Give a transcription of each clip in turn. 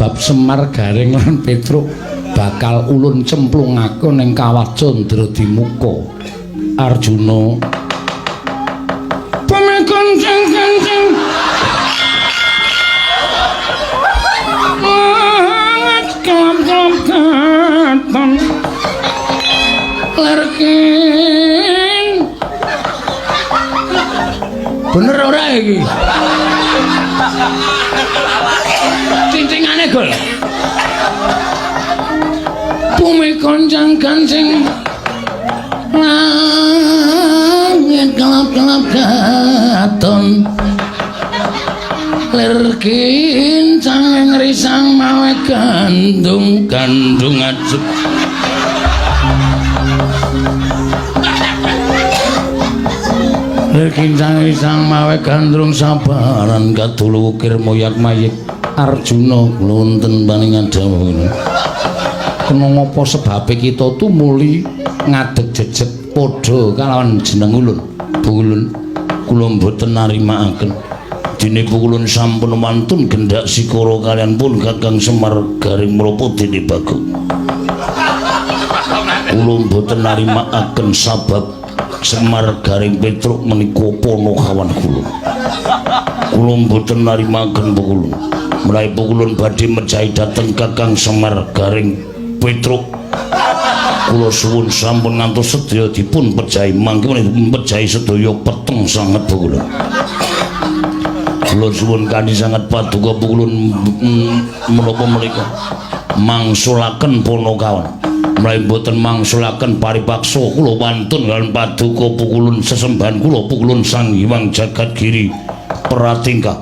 Sebab Semar Gareng lan Petruk bakal ulun cemplungake ning kawah Candradimuka. Arjuna pemikonceng-kenceng banget kelap-kelap katon lerkin. Bener ora iki? Cincingane gol. Bumi koncang kancing langit kelap-kelap katon lir kincang ngrisang mawe gandung gandung ajeg. Lir kincang ngrisang mawe gandrung sabaran kadulu ukir moyak mayit. Arjuna wonten paningan dawuh. Kena ngapa sebabe kita tumuli ngadeg jejeg padha kalawan jeneng ulun. Bulun kula mboten narimakaken. Dene pukulun sampun wantun gendak sikara kalian pun Kakang Semar Gareng menapa dene Bagong. Kula mboten narimakaken sabab Semar Gareng Petruk menika panakawan kula. Kula mboten narimakaken pukulun. Menawi pukulun badhe mejahi dhateng Kakang Semar Gareng Petruk, kula suwun sampun ngantos sedaya dipun pejahi mangke mejahi sedaya peteng sanget pukulun. Kula suwun kanthi sanget paduka pukulun menapa menika mangsulaken panakawan. Menawi mboten mangsulaken paripaksa kula wantun lan paduka pukulun sesembahan kula pukulun Sang Hyang Jagat Giri Pratingkah.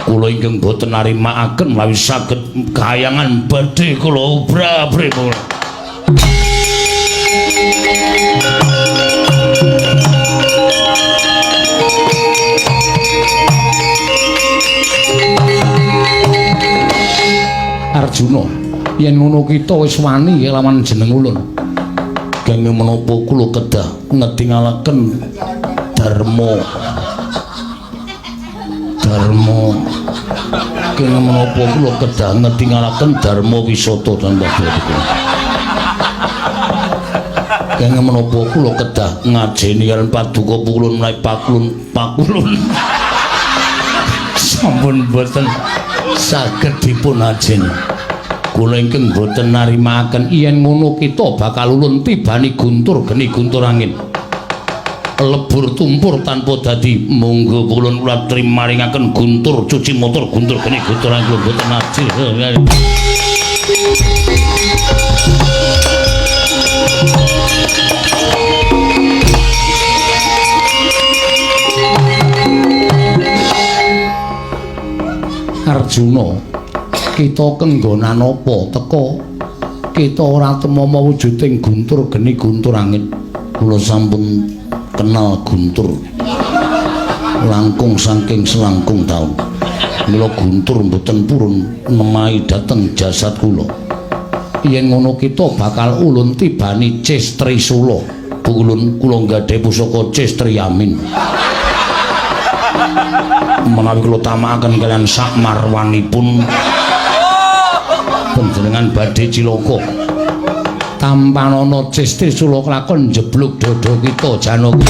Kula ingkang boten narimakaken menawi saged kayangan badhe kula obrabri kula. Arjuna, yen ngono kita wis wani lawan jeneng ulun. Kenging menapa kula kedah ngetingalaken dharma. Dharma kenging menapa kula kedah ngetingalaken dharma wisata tanpa dadi. Kenging menapa kula kedah ngajeni kaliyan paduka pukulun menawi pakulun pakulun sampun boten saged dipun ajeni. Kula ingkang boten narimakaken yen ngono kita bakal ulun tibani guntur geni guntur angin. Lebur tumpur tanpa dadi. Monggo kula kula trimaringaken guntur cuci motor guntur geni guntur angin boten ajih. Arjuna, kita kenggonan apa teka kita ora temama wujuding guntur geni guntur angin. Kula sampun kenal guntur langkung saking selangkung taun. Mila guntur mboten purun nemahi dhateng jasad kula. Yen ngono kita bakal ulun tibani Ces Trisula. Ulun kula nggadhahi pusaka Ces Triyamin. Menawi kula tamakaken kaliyan sak marwanipun panjenengan badhe cilaka. Tampanana Ces Trisula kelakon njeblug dada kita Janaka.